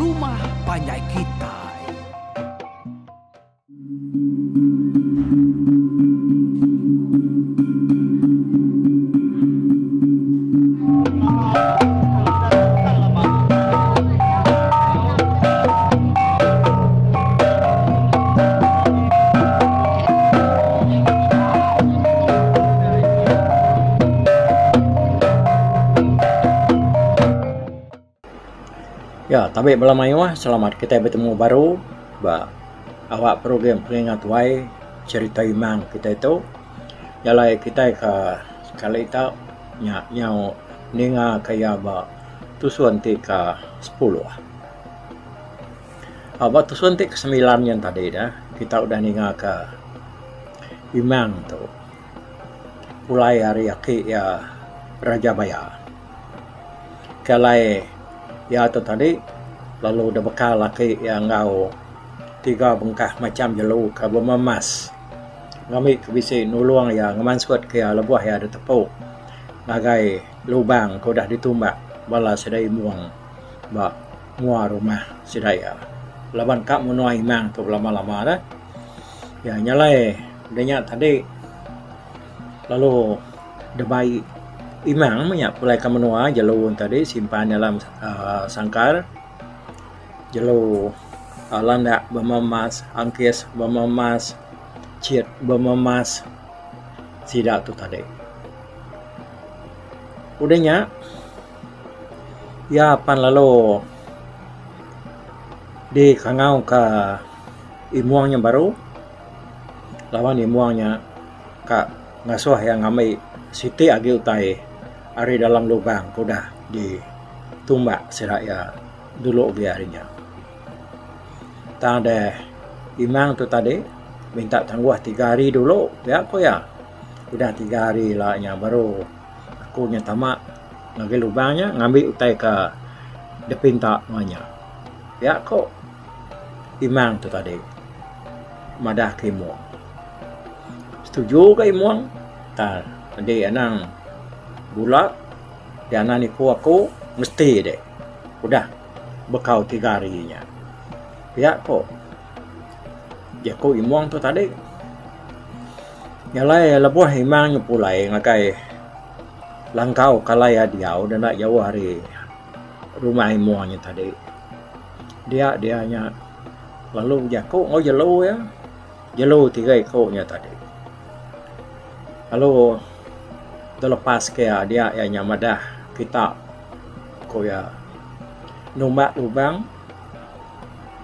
rumah panjai kitai. Ya, tabi bala mayuh, selamat kitai betemu baru ba awak program Pengingat Tuai Cherita Imang kitai tu. Jalai kitai ka sekali tu nya nyau ninga ka iya ba tusun ti ka sepuluh. Ba tusun ti ke semilan nyen tadi ne kita udah ninga ka Imang tu pulai ari aki iya Raja Baya. Ke alai iya tu tadi lalu deh bekal aki iya enggau tiga bengkah macham jelu ke bememas ngambi ke bisi nulung iya ngemansut ke iya lebuh iya ditepu ngagai lubang ke udah ditumbak bala sida imung ba mua rumah sida iya. Laban ka menua imang tu belama lama deh. Iya nyalai da nya tadi lalu debai imang meh nya pulai ka menua jelu ne tadi simpan dalam uhh sangkar jelu uhh landak bememas angkis bememas chit bememas sida tu tadi. Udah nya iya pan lalu dikangau ka imong nya baru laban imong nya ka ngasuh iya ngambi siti agi utai ari dalam lubang ke udah ditumbak sida iya dulu agi ari nya. Tang deh imang tu tadi minta tangguh tiga hari dulu pia ku iya. Udah tiga hari ila nya baru aku nya tama ngagai lubang nya ngambi utai ke dipinta nuan nya. Pia ku imang tu tadi madah ke imong. Setuju ga imong ta enti anang bula ti anang nipu aku mesti deh udah bekau tiga hari nya. Pia ko jaku imong tu tadi. Nya alai lebuh imang pulai ngagai langkau kalai iya diau da enda jauh ari rumah imong nya tadi. Dia dia nya lalu bejaku enggau jelu iya, jelu tiga iku nya tadi. Lalu telepas ke iya dia iya nya madah kita ku iya numbak lubang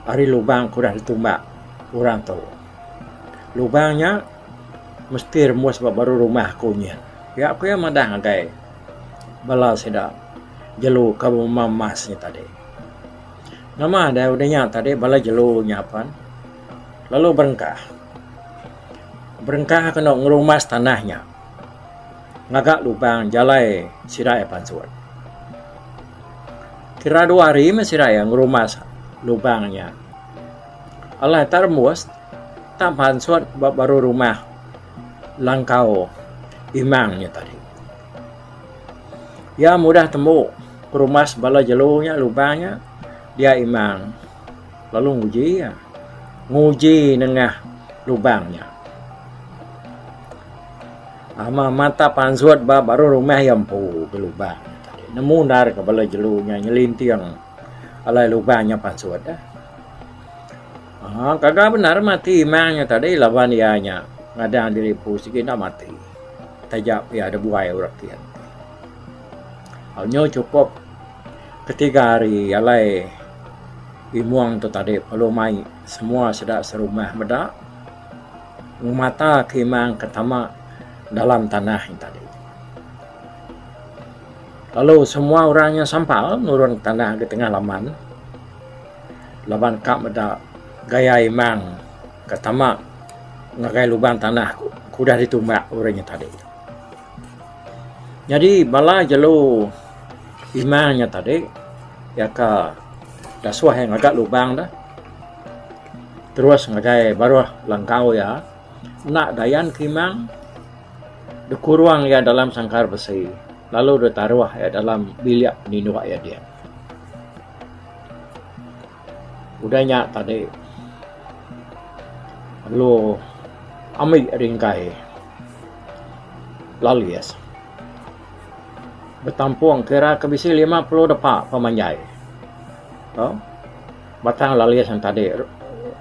ari lubang ke udah ditumbak orang tu. Lubang nya mesti rembus ba baru rumah aku nyin. Pia ku iya madah ngagai bala sida jelu ke memas nya tadi. Nama deh udah nya tadi bala jelu nya pan lalu berengkah. Berengkah kenu ngerumas tanah nya ngaga lubang jalai sida iya pansut. Kira dua hari meh sida iya ngerumas lubang nya. Alai tak rembus tak pansut ba baru rumah langkau imang nya tadi. Iya mudah tembu perumas bala jelu nya lubang nya dia imang lalu nguji iya. Nguji nengah lubang nya. Ama mata pansut ba baru rumah iya empu ke lubang nya tadi. Nemu endar ke bala jelu nya nyelinting alai lubang nya pansut. Aaa gaga bendar mati imang nya tadi laban iya nya ngadang diri empu sigi enda mati taja pia da buai orang kian. Nyu chukup ketiga hari alai imong tu tadi perlu mai semua sida serumah meda ngemata ke imang ke tama dalam tanah nya tadi. Lalu semua orang nya sampal nurun tanah ke tengah laman. Laban ka meda gaya imang ke tama ngagai lubang tanah ke udah ditumbak orang nya tadi. Nyadi bala jelu imang nya tadi iya ka dasuh iya ngaga lubang ne terus ngagai baruh langkau iya enda dayan ke imang dikurung iya dalam sangkar besi lalu ditaruh iya dalam bilik peninduk iya diak. Udah nya tadi lalu ambi ringkai lalis betampung kira ke bisi 50 depa pemanjai. Tau batang lalis nya tadi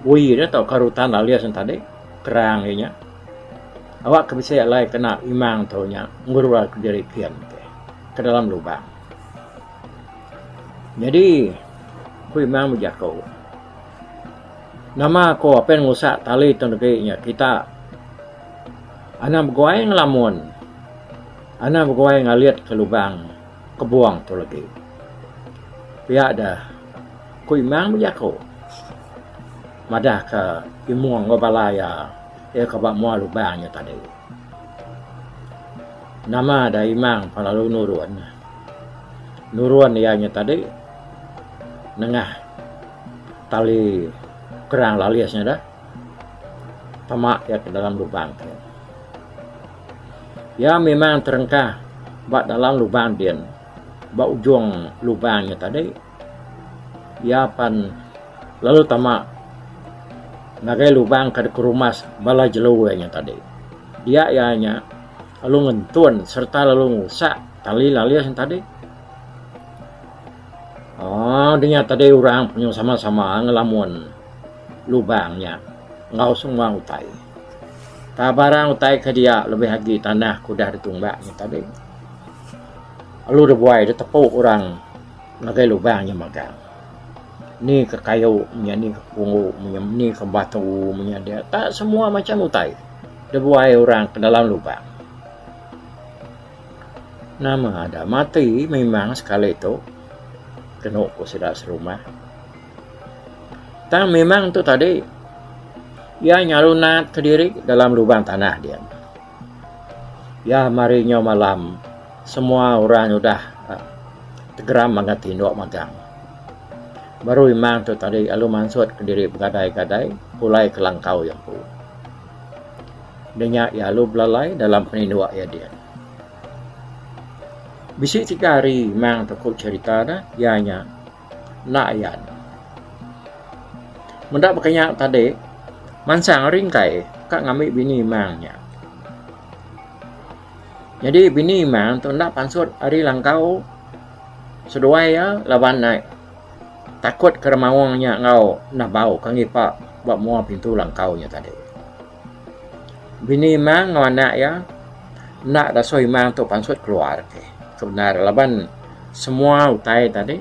wi ne tauka rutan lalis nya tadi kerang iya nya awak ke bisi alai kena imang tu nya ngerua kediri kin ke dalam lubang. Nyadi ku imang bejaku nama ku apin ngusak tali tu negi nya kita anang beguai ngelamun anang beguai ngalit ke lubang kebung tu legi. Pia deh ku imang bejaku madah ke imung enggau bala iya iya ke ba mua lubang nya tadi. Nama da imang pan lalu nurun. Nurun iya nya tadi nengah tali kerang lalis nya dah tama iya ke dalam lubang tu. Iya memang terengkah ba dalam lubang din ba ujung lubang nya tadi iya pan lalu tama ngagai lubang ke dikerumas bala jelu iya nya tadi. Dia iya nya lalu ngentun sereta lalu ngusak tali lalis nya tadi. Aaa dinya tadi orang penyu sama-sama ngelamun lubang nya enggau semua utai. Tang barang utai ke dia lebih agi tanah ke udah ditumbak nya tadi lalu dibuai ditepu orang ngagai lubang nya magang. Ni ke kayu nya ni ke punggu nya ni ke batu nya dia tak semua macam utai dibuai orang ke dalam lubang. Nama ada mati memang sekali tu kenu ku sida serumah. Tang memang tu tadi iya nyalu nat kediri dalam lubang tanah dian. Iya mari nyau malam semua orang udah tegeram angat tindok magang. Baru imang tu tadi lalu mansut kediri begadai-gadai pulai ke langkau iya empu. Enda nya iya lalu belalai dalam peninduk iya din. Bisi tiga hari mang tu ku cherita ne iya nya enda ayan. Meda baka nya tadi mansang ringkai ka ngambi bini mang nya. Nyadi bini mang tu enda pansut ari langkau seduai iya laban ne takut ke remaung nya enggau nabau ke ngipa ba mua pintu langkau nya tadi. Bini Imang enggau anak iya enda dasuh Imang tu pansut keluar ke bendar laban semua utai tadi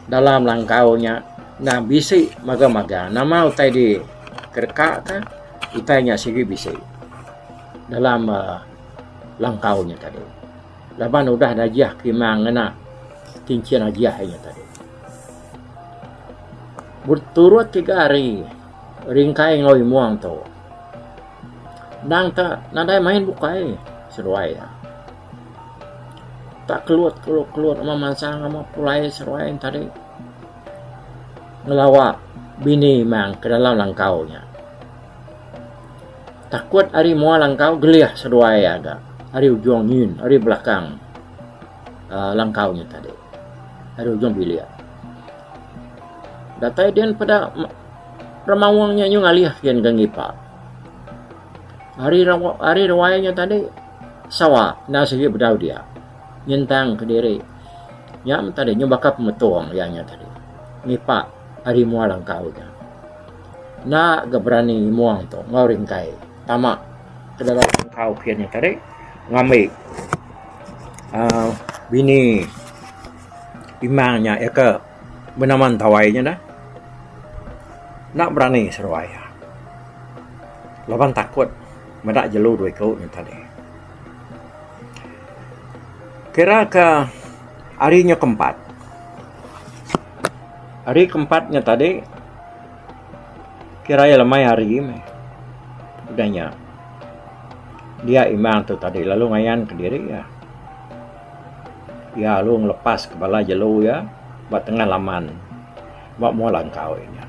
dalam langkau nya endang bisi magang-magang. Nama utai di kereka ka utai nya sigi bisi dalam uhh langkau nya tadi laban udah dajih ke Imang ngena tinchin ajih nya tadi. Beturut tiga hari. Ringkai enggau Imong tu endang te nadai main bukai seduai iya. Tak kelut kelut kelut meh mansang meh pulai seduai ne tadi ngelawa bini Imang ke dalam langkau nya. Takut ari mua langkau gelih seduai iya ga ari ujung nyin ari belakang uhh langkau nya tadi ari ujung bilik. Datai din peda remaung nya nyau ngalih gin ga ngipa. Ari ari ruai nya tadi sawa enda sigi bedau dia nyentang kediri. Nya meh tadi nyau baka pemetung iya nya tadi ngipa ari mua langkau nya. Enda ga berani mung tu enggau ringkai tama ke dalam langkau kin nya tadi ngambi uhh bini imang nya iya ke benama entawai nya dah. Enda berani seduai iya. Laban takut meda jelu dua iku nya tadi. Kira ka hari nya keempat. Hari keempat nya tadi kira iya lemai hari meh udah nya dia imang tu tadi lalu ngayan kediri iya. Iya lalu ngelepas ke bala jelu iya ba tengah laman ba mua langkau iya nya.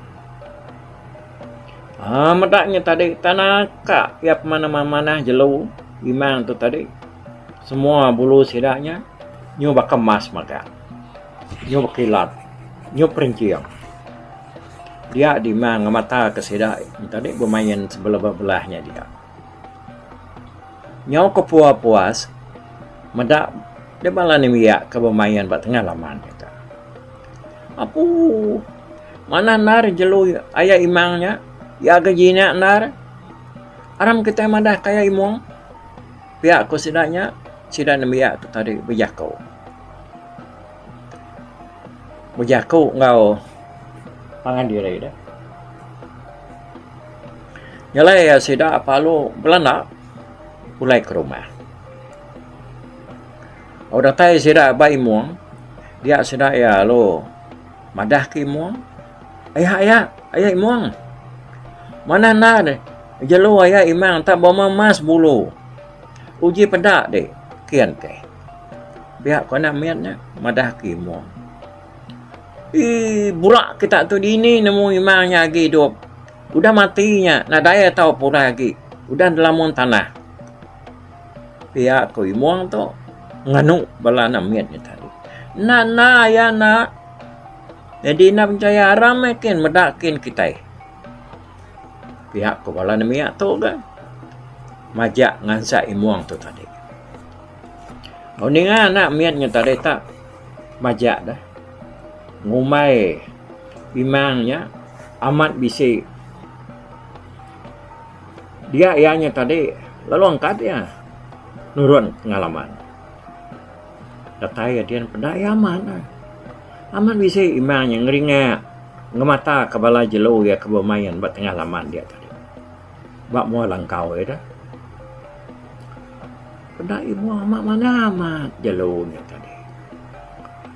Aaa meda nya tadi tanaka iya pemanah manah jelu imang tu tadi semua bulu sida nya nyu baka emas magang nyu bekilat nyu perenching. Dia Dimang ngemata ke sida tadi bemain sebelah-belah nya dia. Nyau ke puas-puas meda deh bala nembiak ke bemain ba tengah laman nya ka. Apu manah endar jelu aya imang nya iya ga jinak endar. Aram kitai madah ke aya imong pia ku sida nya sida nembiak tu tadi bejaku. Bejaku enggau pangan diri deh. Nyelai sida parlu belanda pulai ke rumah. Datai sida ba imong dia sida iya lalu madah ke imong aya aya aya imong manah enda deh jelu aya imang tak bemas bulu uji peda deh kian keh. Pia ku anak mit nya madah ke imong. Eii burak kita tu dini nemu imang nya agi idup. Udah mati nya nadai iya tau pulai agi udah delamun tanah. Pia ku imong tu nganu bala anak mit nya tadi. Enda enda iya enda. Nyadi enda pechaya aram meh kin meda kin kitai. Pia ku bala nembiak tu ga majak ngansak imong tu tadi. Au ninga anak mit nya tadi tak majak deh ngumbai imang nya amat bisi dia iya nya tadi lalu angkat iya nurun pengalaman. Datai iya din peda iya amat ne. Amat bisi imang nya ngeringa ngemata ka bala jelu iya ke bemain ba tengah laman dia tadi. Ba mua langkau iya deh. Peda ibu amat manah amat jelu nya tadi.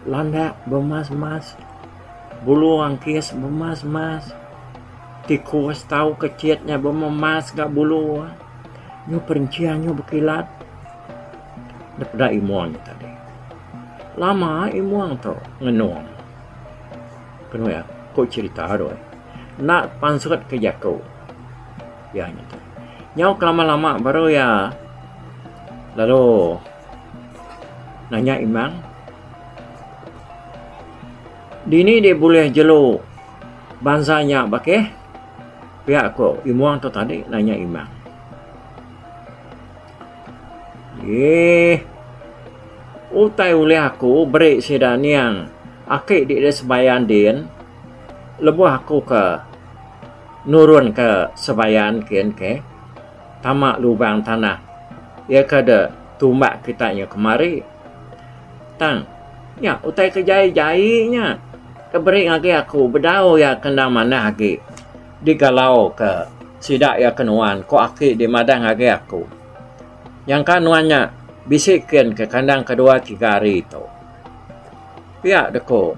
Landak bemas-mas, bulu angkis bemas-mas, tikus tau kechit nya bememas ga bulu. Nyu perenching nyu bekilat dep peda imong nya tadi. Lama imong tu ngenung. Kenu iya ku cherita tu enda pansut ke jaku. Iya nya tu. Nyau kelama-lama baru iya lalu nanya imang dini deh bulih jelu bansa nya bakih pia ku imong tu tadi nanya imang. Eeh utai ulih aku beri sida niang aki di sebayan din lebuh aku ke nurun ke sebayan kin ke tama lubang tanah iya ke de tumbak kita nya kemari. Tang nya utai ke jai jai nya ke beri ngagai aku bedau iya ke endang manah agi digalau ke sida iya ke nuan ku aki di madah ngagai aku. Nyangka nuan nya bisi kin ke kandang kedua tiga hari tu. Pia deko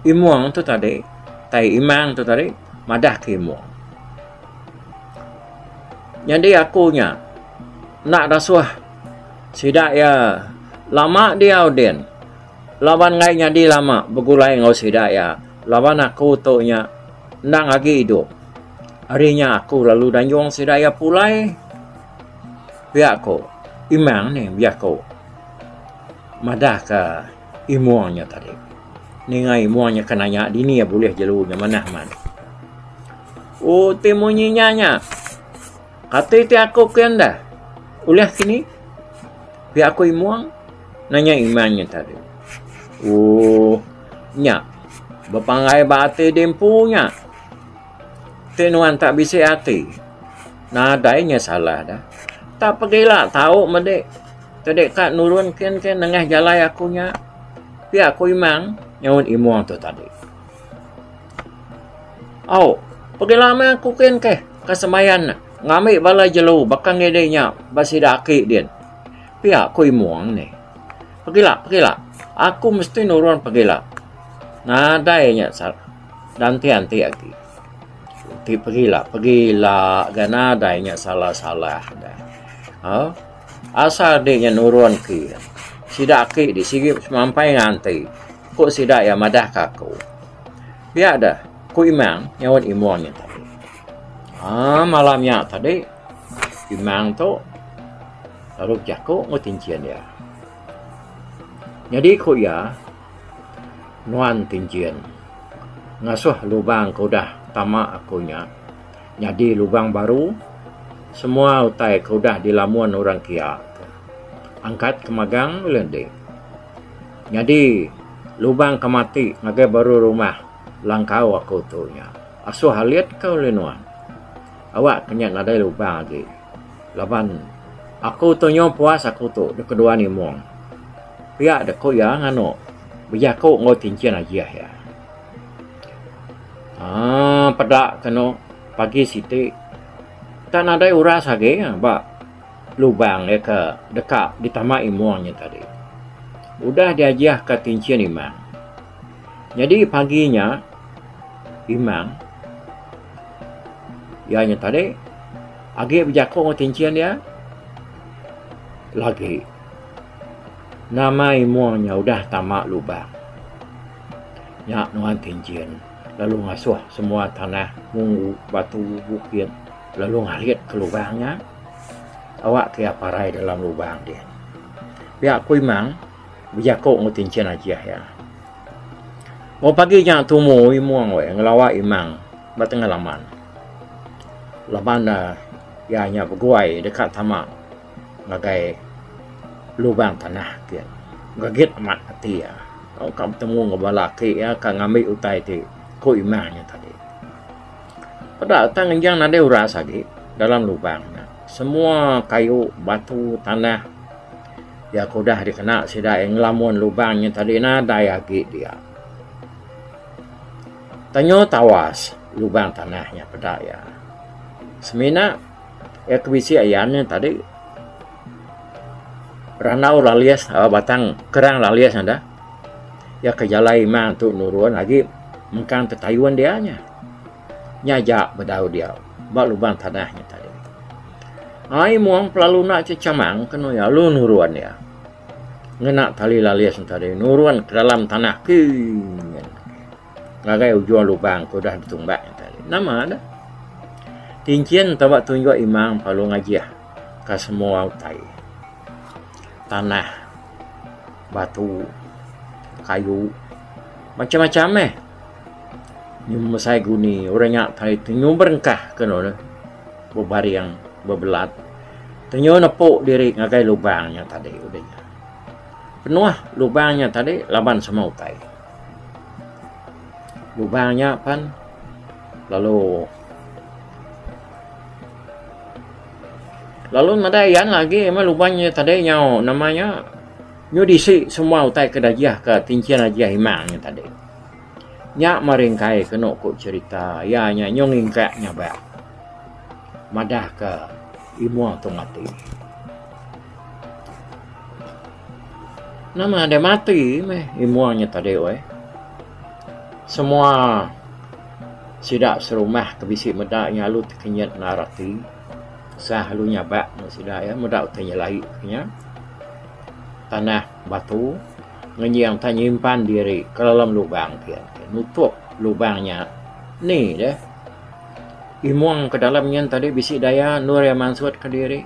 Imong tu tadi, tai Imang tu tadi madah ke Imong. Nyadi aku nya enda dasuh sida iya lama diau din laban enggai nyadi lama begulai enggau sida iya laban aku tu nya endang agi idup. Ari nya aku lalu danjung sida iya pulai pia ko Imang nih bejaku. Madah ka imong nya tadi. Ninga imong nya ke nanya dini iya bulih jelu nya manah amat. Ooh ti munyi nya nya. Kati ti aku ke enda ulih kini? Pia ku imong nanya imang nya tadi. Ooh nya bepanggai ba ati di empu nya. Ti nuan tak bisi ati nadai nya salah dah. Tak pegila tau medi. Tadi ka nurun kin ke nengah jalai aku nya. Pia ku Imang nyaut Imong tu tadi. Au, pegila meh aku kin keh ka sembayan ne ngambi bala jelu baka ngidi nya ba sida aki din. Pia ku Imong nih. Pegila pegila aku mesti nurun pegila. Nadai nya danti anti agi. Ti pegila pegila ga nadai nya salah salah dah. Au. Asal di nya nurun ke sida aki di sigi semampai nganti ku sida iya madah ka aku. Pia deh ku Imang nyaut Imong nya tadi. Aaa malam nya tadi Imang tu lalu bejaku enggau tinchin iya. Nyadi ku iya nuan tinchin. Ngasuh lubang ke udah tama aku nya nyadi lubang baru semua utai ke udah dilamun orang kia ke angkat ke magang ulih enti. Nyadi lubang ke mati ngagai baru rumah langkau aku tu nya asuh alit ke ulih nuan. Awak ke nya nadai lubang agi laban aku tu nyau puas aku tu deka duan imong. Pia dek ku iya nganu bejaku enggau tinchin ajih iya. Aaa peda kenu pagi siti tak nadai uras agi ba lubang iya ke deka ditama imong nya tadi. Udah diajih ka tinchin imang. Nyadi pagi nya imang iya nya tadi agi bejaku enggau tinchin iya lagi. Nama imong nya udah tama lubang. Nya nuan tinchin lalu ngasuh semua tanah munggu batu bukit lalu ngalit ke lubang nya. Awak ke iya parai dalam lubang din. Pia ku Imang bejaku enggau tinchin ajih iya. Ba pagi nya tumu Imong weh ngelawa Imang ba tengah laman. Laban ne iya nya beguai deka tama. Ngagai lubang tanah ti gagit amat ati iya. Tau ka betemu enggau bala aki iya ka ngambi utai ti ku imang nya tadi. Peda tang ngenjang nadai uras agi dalam lubang nya. Semua kayu, batu, tanah iya ke udah dikena sida iya ngelamun lubang nya tadi nadai agi dia. Tanyu tawas lubang tanah nya peda iya. Semina. Iya ke bisi ayan nya tadi randau lalis batang kerang lalis nya dah. Iya ke jalai imang tu nurun agi mengkang tetayun dia nya. Nya aja bedau dia ba lubang tanah nya tadi. Ai mung pelalu enda chechamang kenu iya lalu nurun iya. Ngena tali lalis nya tadi nurun ke dalam tanah kin. Ngagai ujung lubang ke udah ditumbak nya tadi. Nama deh. Tinchin taba tunjuk imang perlu ngajih ka semua utai. Tanah, batu, kayu, macam-macam meh. Nyu mesai guni orang nya tadi tu nyu berengkah ke ne bebaring bebelat. Tenyu nepu diri ngagai lubang nya tadi udah nya. Penuh lubang nya tadi laban semua utai. Lubang nya pan lalu lalu nadai ayan lagi meh lubang nya tadi nyau nama nya nyu disi semua utai ke dajih ka tinchin ajih imang nya tadi. Nya meh ringkai kenu ku cherita iya nya nyu ngingkak nyabak madah ka imong tu mati. Nama deh mati meh imong nya tadi weh. Semua sida serumah ke bisi meda nya lalu tekenyit endar ati. Sah lalu nyabak meh sida iya meda utai nyelai nya. Tanah batu ngenying tai nyimpan diri ke dalam lubang ti nutup lubang nya. Ni deh imong ke dalam nyin tadi bisi daya endur iya mansut ke diri.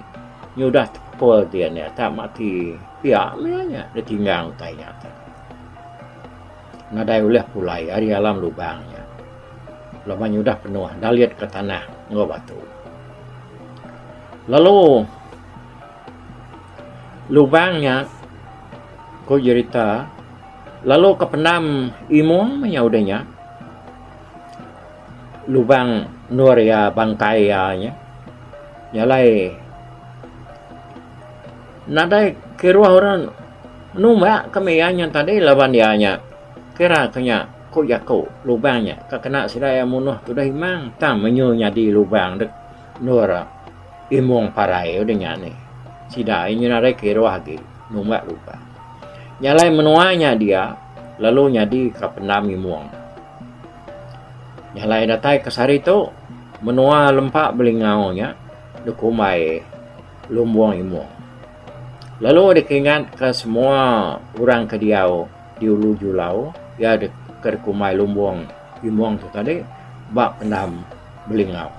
Nyudah tepekul din iya tak mati pia meh nya ditinggang utai nya tadi. Nadai ulih pulai ari alam lubang nya laban nyudah penuh dalit ke tanah enggau batu. Lalu lubang nya ku jerita lalu ke pendam imong meh nya udah nya lubang endur iya bangkai iya nya. Nya alai nadai kiruh orang numbak ke mih iya nya tadi laban iya nya kira ke nya ku jaku lubang nya ka kena sida iya munuh tudah imang tang menyu nyadi lubang dek endur imong parai udah nya nih. Sida iya nadai kiruh agi numbak lubang. Nya alai menua nya dia lalu nyadi ka pendam imong. Nya alai datai ke sehari tu menua lempa Belingau nya dikumbai Lumbung Imong. Lalu dikingatka semua orang ke diau di Ulu Julau iya ke dikumbai Lumbung Imong tu tadi ba pendam Belingau.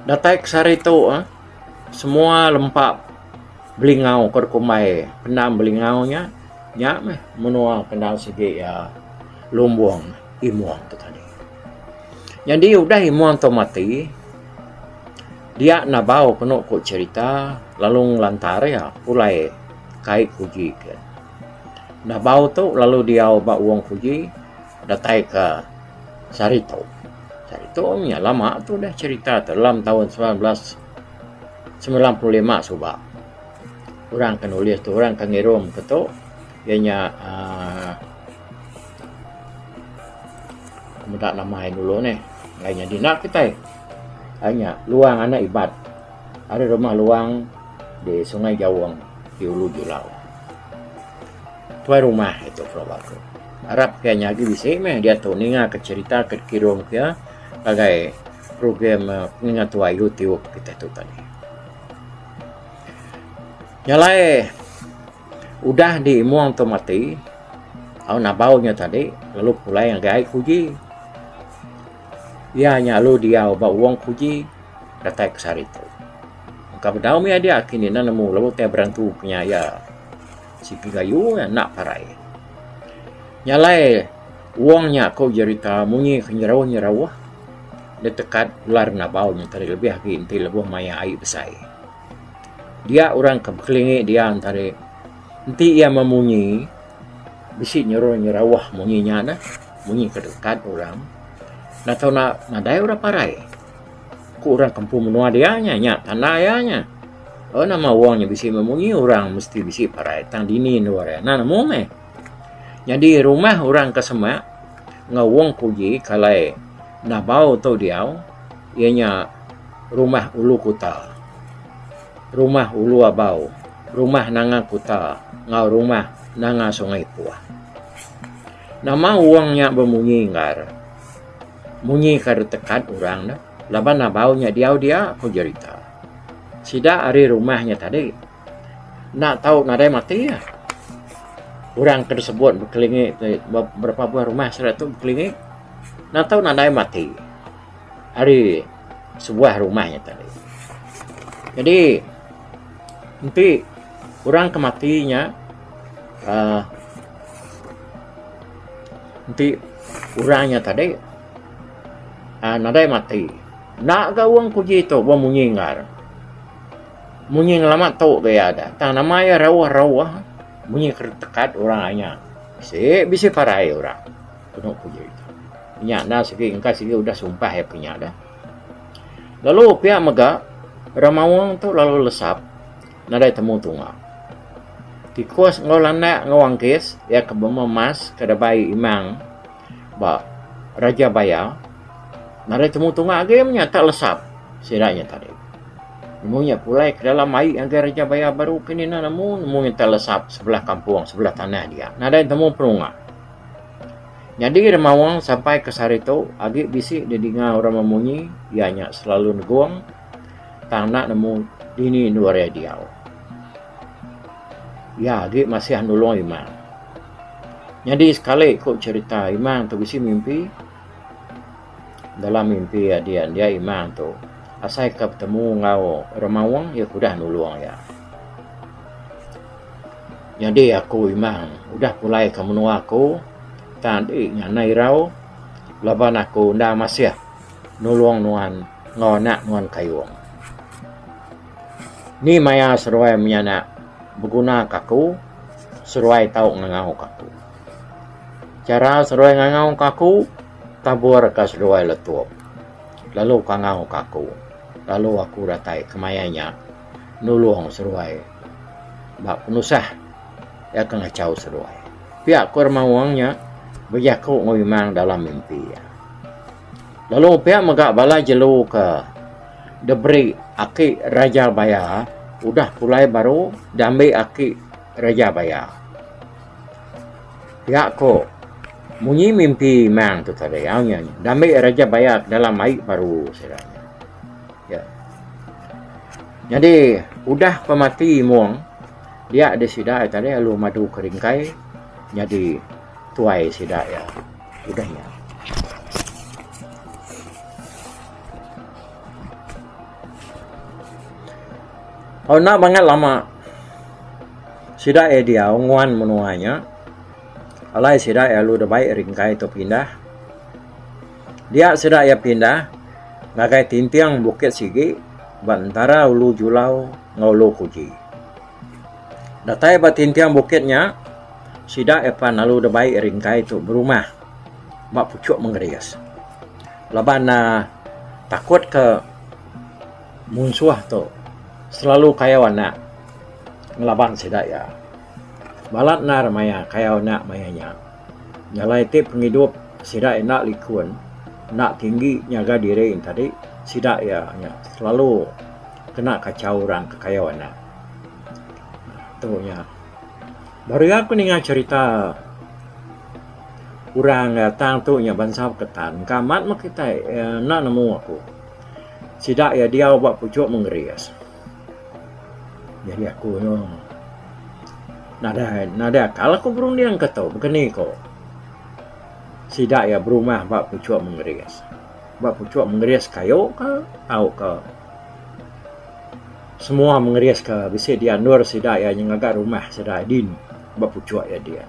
Datai ke sehari tu semua lempa Belingau ke dikumbai pendam Belingau nya, nya meh menua ke endang sigi iya. Lumbung Imong tu tadi. Nyadi udah Imong tu mati dia nabau kenu ku cherita lalu ngelantar iya pulai kai kuji ke. Nabau tu lalu diau ba Wong Kuji datai ke sehari tu. Sehari tu nya lama tu deh cherita tu dalam taun 1995 suba. Orang ke nulis tu orang ke ngirum ke tu iya nya uhh meda nama iya dulu neh enggai nyadi enda kitai. Ai nya Luang anak Ibat ari rumah Luang di Sungai Jaung di Ulu Julau. Tuai rumah itu pelaba aku. Arap ke nya agi bisi meh diatu ninga ke cherita ke dikirum ke iya ngagai program Pengingat Tuai YouTube kitai tu tadi. Nya alai udah di imong tu mati au nabau nya tadi lalu pulai ngagai ai kuji. Iya nya lalu diau ba wong kuji datai ke sehari tu. Engka bedau mih adia kini enda nemu lalu tai berantu ke nya iya sigi gayu enda parai. Nya alai wong nya ku jerita munyi ke nyerauh nyerauh ditekat ular nabau nya tadi lebih agi enti lebuh maya ai besai. Dia orang ke bekelingi dia tadi enti iya memunyi bisi nyerauh nyerauh munyi nya neh. Munyi ke dekat orang enda tau enda nadai orang parai. Ku orang ke empu menua dia nya, nya tanda iya nya. Oh nama wong nya bisi memunyi orang mesti bisi parai tang dini endur iya enda nemu meh. Nyadi rumah orang ke semak enggau wong kuji ke alai nabau tu diau iya nya rumah Ulu Kuta, rumah Ulu Abau, rumah Nanga Kuta enggau rumah Nanga Sungai Puah. Nama wong nya bemunyi enggar. Munyi ka ditekat orang ne laban abau nya diau dia ku jerita. Sida ari rumah nya tadi enda tau nadai mati ah. Orang ke disebut bekelingi ti berapa buah rumah sida tu bekelingi enda tau nadai mati ari sebuah rumah nya tadi. Jadi enti orang ke mati nya uhh Enti orang nya tadi uhh nadai mati enda ga wang kuji tu bemunyi enggau. Munyi ngelama tu ga iya da tang nama iya rauh rauh munyi ke tekat orang nya bisi bisi parai orang kenu kuji tu. Nya enda sigi engka sigi udah sumpah iya ke nya dah. Lalu pia mega remaung tu lalu lesap. Nadai temu tunga. Tikus enggau landak enggau angkis iya ke bememas ke debai imang ba Raja Baya nadai temu tunga agi meh nya tak lesap sida nya tadi. Nemu nya pulai ke dalam ai ngagai Raja Baya baru kini ne nemu nemu nya tak lesap sebelah kampung sebelah tanah dia nadai temu penunga. Nyadi remaung sampai ke sehari tu agi bisi didinga orang memunyi iya nya selalu negung. Tang enda nemu dini endur iya diau. Iya agi masih nulung Imang. Nyadi sekali ku cherita Imang tu bisi mimpi. Dalam mimpi iya dian dia Imang tu asai ka betemu enggau remaung iya ke udah nulung iya. Nyadi aku Imang udah pulai ke menua aku tang adi nganai irau laban aku enda masih nulung nuan enggau anak nuan Kayung. Ni maya seduai menyanak beguna ka aku, seduai tau ngangau ka aku. Chara seduai ngangau ka aku, tabur ka seduai letup lalu kangau ka aku lalu aku datai kemaya nya nulung seduai ba penusah iya ke ngachau seduai. Pia ku Remaung nya bejaku enggau Imang dalam mimpi iya. Lalu pia mega bala jelu ke diberi aki Raja Baya udah pulai baru diambi aki Raja Baya. Pia ko munyi mimpi Imang tu tadi au nya diambi Raja Baya ke dalam ai baru sida nya. Ya. Nyadi udah pemati Imong dia deh sida tadi lalu madu ke ringkai nyadi tuai sida iya. Udah nya. Oh enda bangat lama sida iya diau nguan menua nya. Alai sida iya lalu dibai ringkai tu pindah. Dia sida iya pindah ngagai tinting bukit sigi ba entara Ulu Julau enggau Ulu Kuji. Datai ba tinting bukit nya, sida iya pan lalu dibai ringkai tu berumah ba puchuk mengeris. Laban ne takut ke munsuh tu selalu kayau anak ngelaban sida iya. Balat endar maya kayau anak maya nya. Jalai ti pengidup sida enda likun, enda tinggi nyaga diri ne tadi sida iya nya selalu kena kachau orang ke kayau anak. Tu nya. Baru iya ku ninga cherita orang tang tu nya bansa Beketan. Engka amat meh kitai enda nemu aku. Sida iya diau ba puchuk mengeris. Jadi aku nyu nadai nadai akal aku berunding ke tu baka ni ko sida iya berumah ba puchuk mengeris. Ba puchuk mengeris kayu ka tauka semua mengeris ke bisi diandur sida iya ngaga rumah sida din ba puchuk iya din.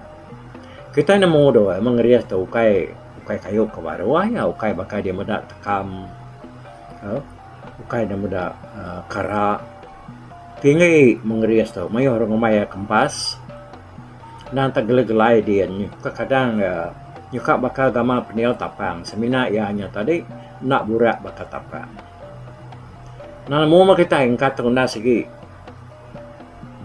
Kitai nemu tu mengeris tu ukai ukai kayu ke baruh iya ukai baka dia meda tekam uhh ukai ne meda uhh kara. Tinggi mengeris tu mayuh orang ngumbai iya kempas endang tak gelai gelai din kadang kadang nyuka baka gamal pendiau tapang semina iya nya tadi enda burak baka tapang. Nemu meh kitai engka tu enda sigi.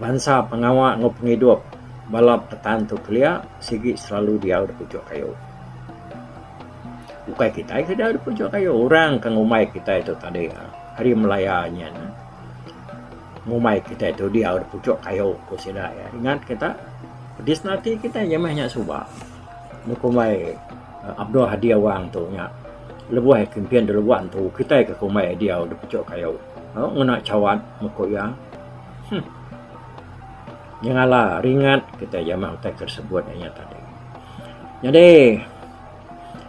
Bansa pengawa enggau pengidup bala petan tu kelia sigi selalu diau da puchok kayu. Ukai kitai ke diau da puchok kayu orang ke ngumbai kitai tu tadi hari Malaya nyin ngumbai kitai tu diau da puchok kayu ku sida iya. Ingat kita pedis ati kitai nyamah nya suba ne kumbai Abdul Hadi Awang tu nya lebuh iya kimpin da Lubok Antu kitai ke kumbai diau da puchok kayu. Ngena chawat meh ku iya. Huh. Nyengala ringat kitai jamah utai ke disebut inya tadi. Nyadi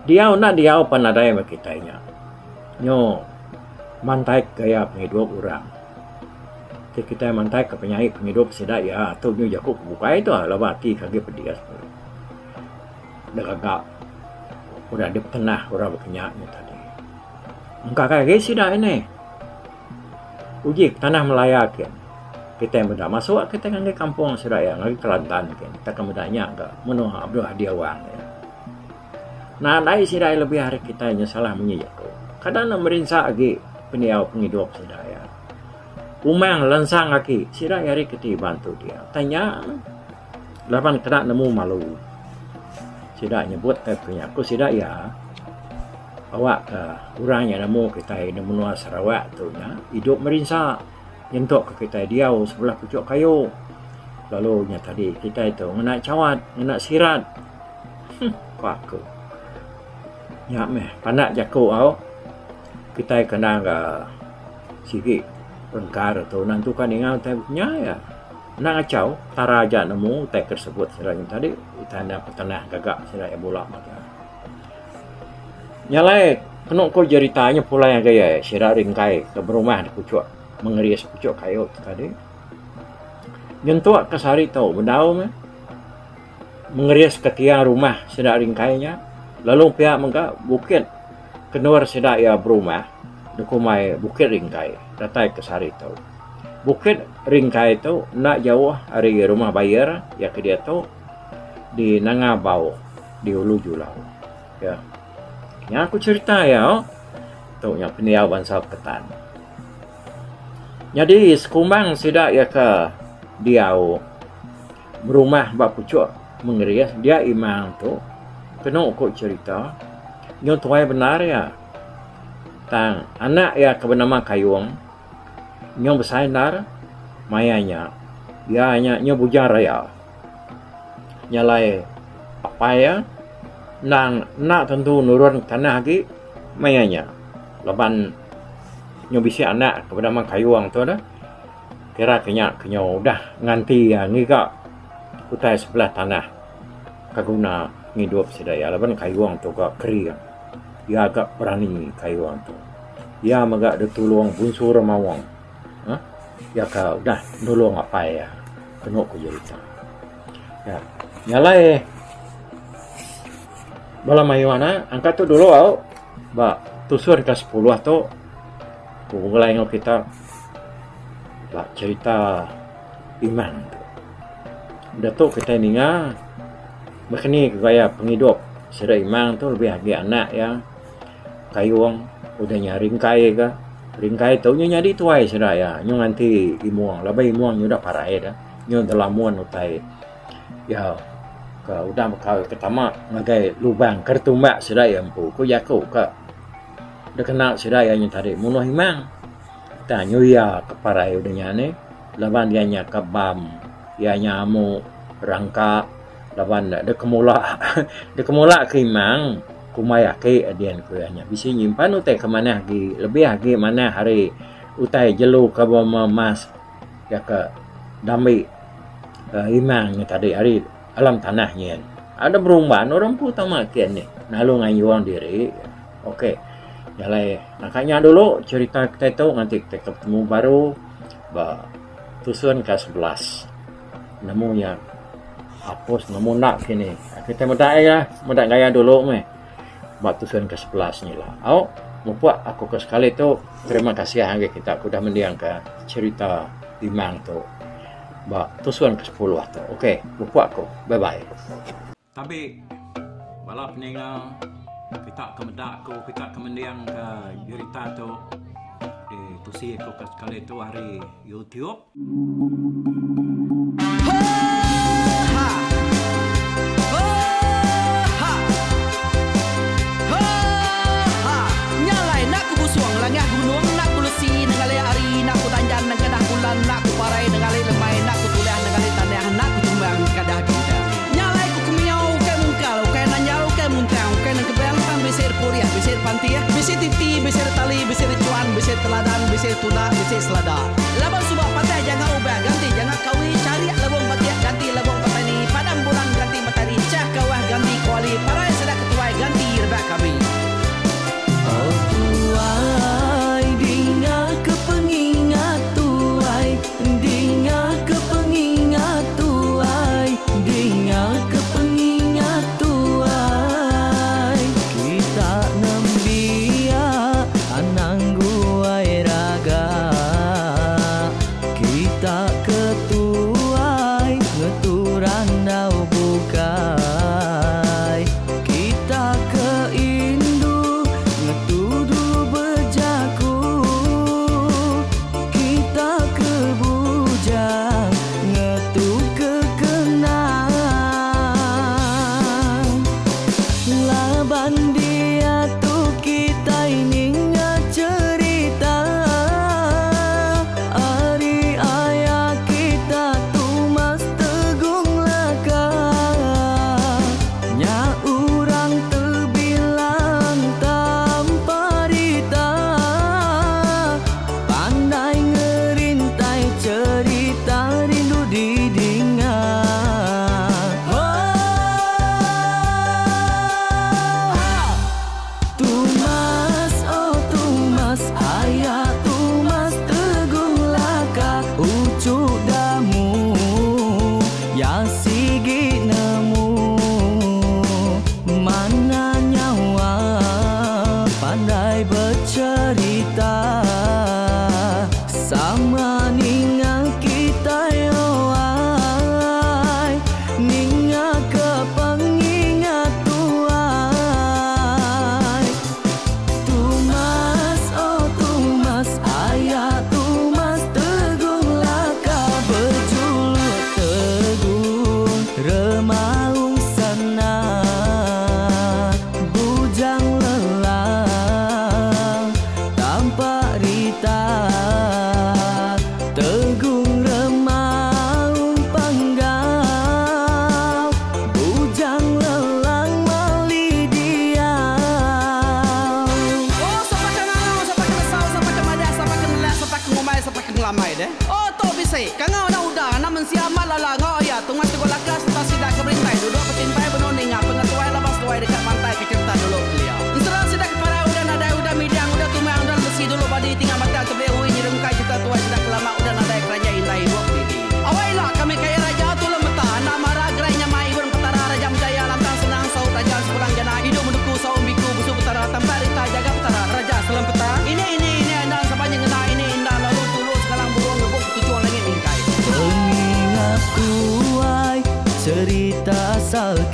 diau enda diau pan nadai meh kitai nya. Nyu mantai gaya pengidup orang. Ti kitai mantai ke penyai pengidup sida iya tu nyu jaku ke bukai tu laban ati ke agi pedis. Deka gaga udah dipetenah orang baka nya tadi. Engka kai agi sida ini. Uji tanah Malaya ke kitai meda masuk kitai ngagai kampung sida iya ngagai Kelantan ke tauka meda nya ga menua Abdul Hadi Awang. Nadai sida iya lebih ari kitai nya salah munyi jaku. Kada ne merinsa agi pendiau pengidup sida iya. Umang lensang agi sida iya ari keti bantu dia. Tang nya laban kena nemu malu sida nyebut tai ku sida iya. Awak ka orang nya nemu kitai da menua Sarawak tu nya idup merinsa nyentuk ka kitai diau sebelah puchok kayu lalu nya tadi kitai tu ngena chawat ngena sirat huh ku aku. Nya meh pandak jaku au kitai kena ga sigi rengkar tu nentu ka ninga utai nya iya. Enda ngachau tara aja nemu utai ke disebut sida nya tadi utai enda petenah gaga sida iya bula mega. Nya alai kenu ku jerita nya pulai ngagai iya sida ringkai ke berumah di puchok mengeris puchok kayu tu tadi. Nyentuk ke sehari tu bedau meh mengeris ke tiang rumah sida ringkai nya lalu pia mega bukit ke endur sida iya berumah dikumbai Bukit Ringkai datai ke sehari tu. Bukit Ringkai tu enda jauh ari Rumah Bayer iya ke diatu di Nanga Bau. Di Ulu Julau. Ya. Nya ku cherita iya. Tu nya pendiau bansa Peketan. Nyadi sekumbang sida iya ke diau berumah ba puchok Mengeris dia imang tu kenu ku cherita nyau tuai bendar iya. Tang anak iya ke benama Kayung nyau besai endar maya nya iya nya nyau bujang raya. Nya alai apai iya endang enda tentu nurun tanah agi maya nya laban nyau bisi anak ke benama Kayung tu dah kira ke nya ke nyau udah nganti iya ngiga utai sebelah tanah ke guna ngidup sida iya laban Kayung tu ga kering iya ga berani Kayung tu. Iya mega ditulung Bunsu Remaung uhh iya ke udah nulung apai iya. Kenu ku jerita. Ya. Nya alai. Bala mayuh ne angkat tu dulu au ba tusun ke sepuluh tu ku begulai enggau kita ba cherita Imang tu. Udah tu kitai ninga baka ni gaya pengidup sida Imang tu lebih agi anak iya Kayung udah nya Ringkai ka. Ringkai tu nya nyadi tuai sida iya nyau nganti Imong laban Imong nya udah parai dah nyau telamun utai. Iya ke udah meka ke tama ngagai lubang ke ditumbak sida iya empu ku jaku ka dikena sida iya nyin tadi munuh imang. Tang nyu iya ke parai udah nya nih laban iya nya ke bam iya nya amu rangka laban ne dikemula dikemula ke imang kumbai aki din ku iya nya bisi nyimpan utai ke manah agi lebih agi manah ari utai jelu ke bemas. Iya ke dambi imang nya tadi ari alam tanah nyin. Ada berumban orang empu tama kin nih lalu ngayung diri. Okey jalai naka nya dulu cherita kitai tu nganti kitai ke betemu baru ba tusun ke 11. Nemu nya apus nemu enda kini. Kitai meda iya meda gaya dulu meh. Ba tusun ke 11 nya ila. Au mupuk aku ke sekali tu terima kasih ngagai kita ke udah mendingka cherita Imang tu ba tusun ke 10 tu. Okey mupuk aku. Bye bye. Tabi bala peninga kita ke meda aku kita ke mendingka jerita tu ditusi aku ke sekali tu ari YouTube. Laban suba patah janga ubah ganti janga kawi charik lebung batik ganti lebung petani padam bulan ganti matari chah kawah ganti kuali parai sida ketuai ganti rebak kami. Oh tuai dinga ke pengingat tuai dinga ke pengingat tuai dinga ke pengingat tuai kita nembiak anang guai raga. Kita ke tuai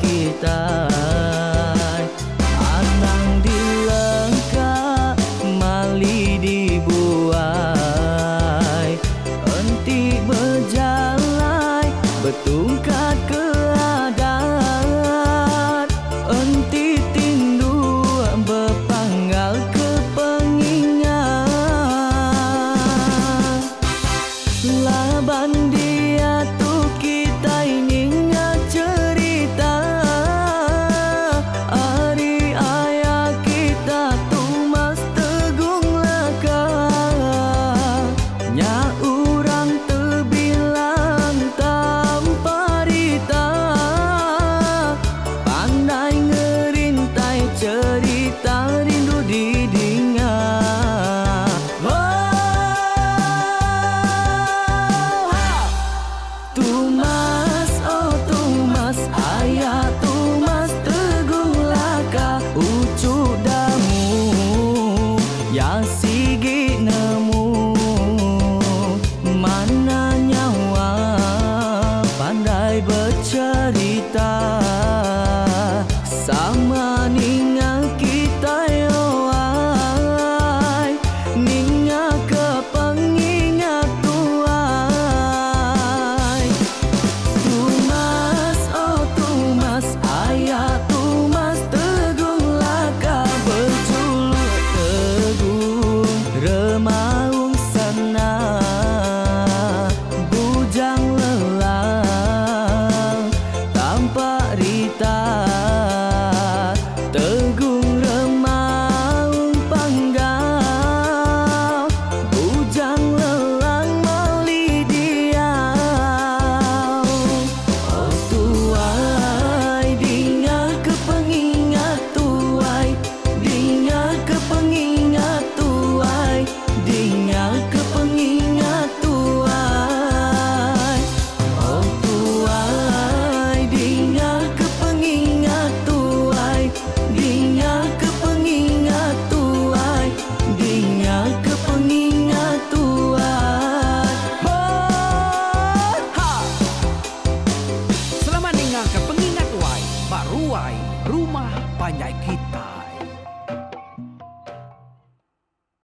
kitai. Anang dilengka mali dibuai. Enti bejalai betungkat ke adat. Enti tinduk bepanggal ke pengingat. Laban diatu kitai ninga cherita ari aya kita Tumas Tegung Laka. Nya urang tebilang tampa rita. Pandai ngerintai cherita rindu didinga. Tumas, oh Tumas, aya Tumas Tegung Laka. Uchu Damu, ya sigi nemu. Mana nyawa pandai becherita. Sama ninga kitai oai, ninga ke pengingat tuai. Tumas, oh Tumas, aya Tumas Tegung Laka. Bejuluk Tegung Remaung Sana. Bujang lelang tampak rita. Tegung Remaung Panggau. Bujang lelang mali diau. Oh tuai, dinga ke pengingat tuai. Dinga ke pengingat tuai. Dinga ke pengingat tuai. Oh tuai, dinga ke pengingat tuai. Dinga ke pengingat tuai. Dinga ke pengingat tuai. Ho ha! Selamat ninga ke pengingat tuai ba ruai rumah panjai kita.